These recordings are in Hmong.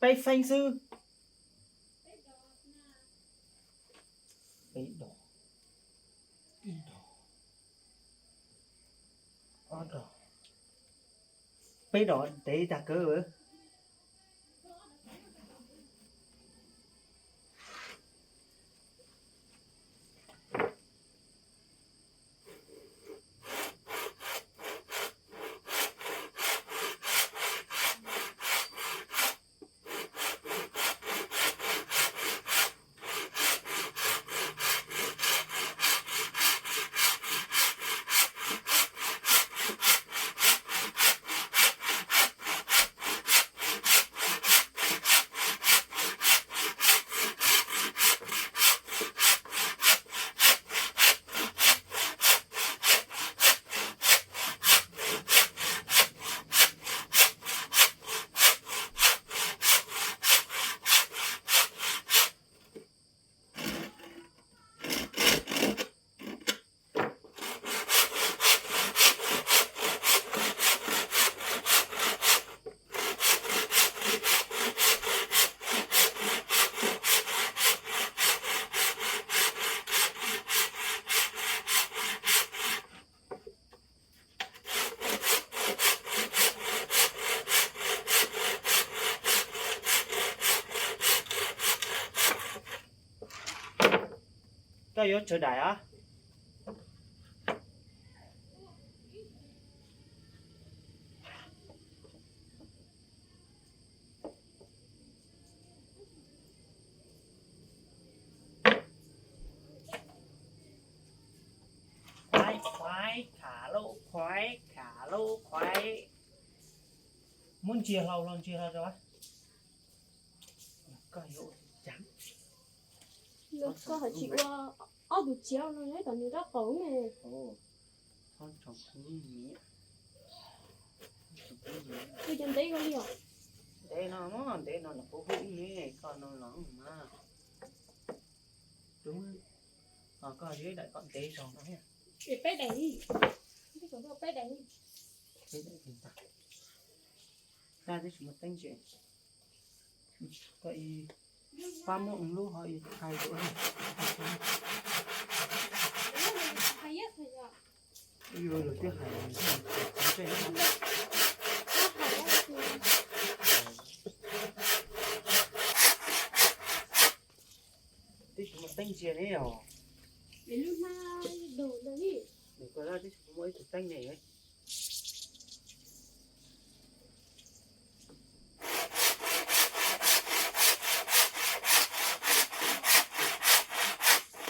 Peb feeb xwb. Peb dos, ib dos, ob dos, peb dos ntev tag kawg. Koj yuav tsawv daim a? Khuaiv khuaiv, khav lauj khuaiv, khav lauj khuaiv. Muab ntsia hlo, hlo ntsia hlo rau. Koj yuav ua cas? Koj hais tsis ua ob tug tsiav no tom nws rab qaum ne. Ua cov ntev ko li os. Ntev no, ntev no nws kuv hu ib me koj no los mas. Koj yuav ib daim kom ntev zog no. Peb daim li. Peb daim li. Peb daim li ntag. Tag twb tsis muaj teeb tsi. Koj ib pab muab lub ho ib hais rau. Yuav lus twb hais. Twb tsis muaj teeb ntsia ne os. Nws koj twb tsis muaj ib tug teeb ne.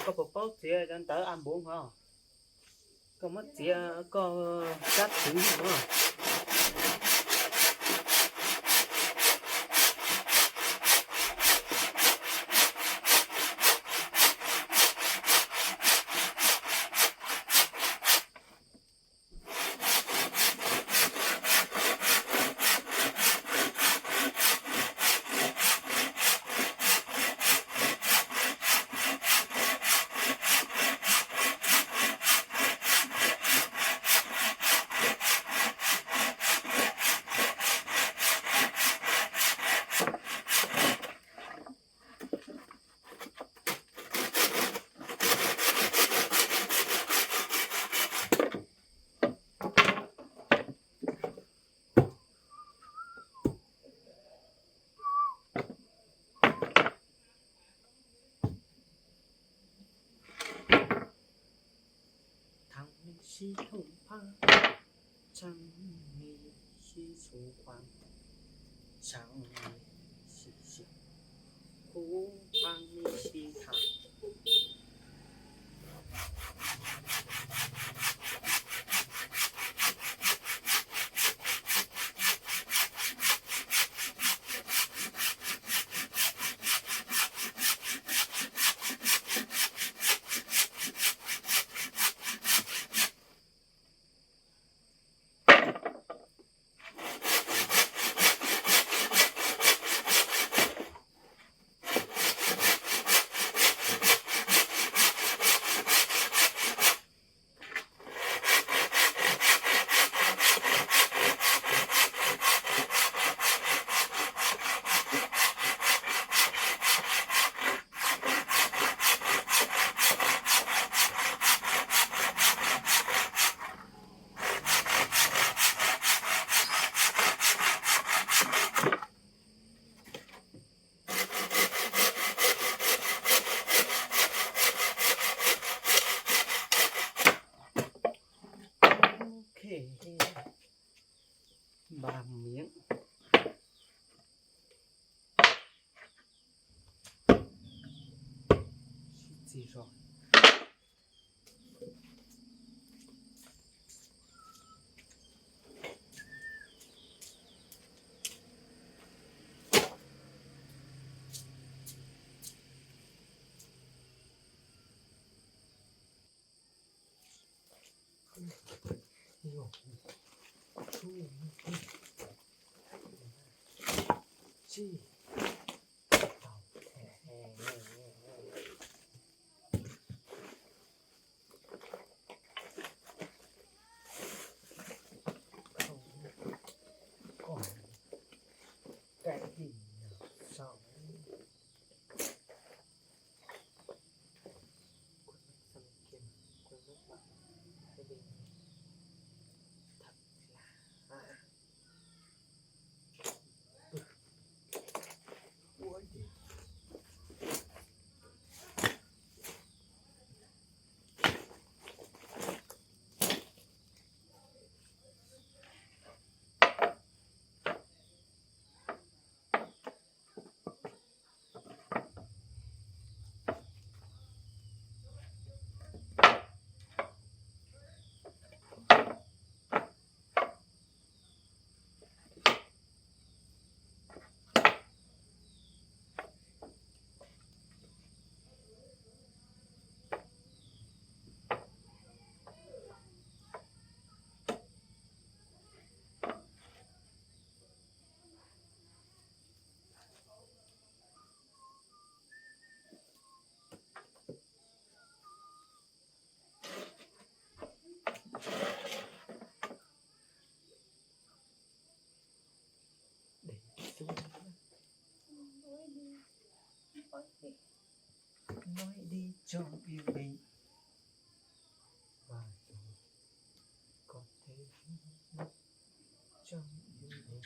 Koj puas paub txiav cov ntawv a npuv ho? Koj muab txiav koj kab txwv no. Txheej me sib thooj phaj, txheej me sib txhuv khuam, txheej me sib sib khuv, txheej me sib tham. Ba miếng. Sib txig zog. Nói đi cho yêu đi. Và rồi có thể nói cho yêu đi.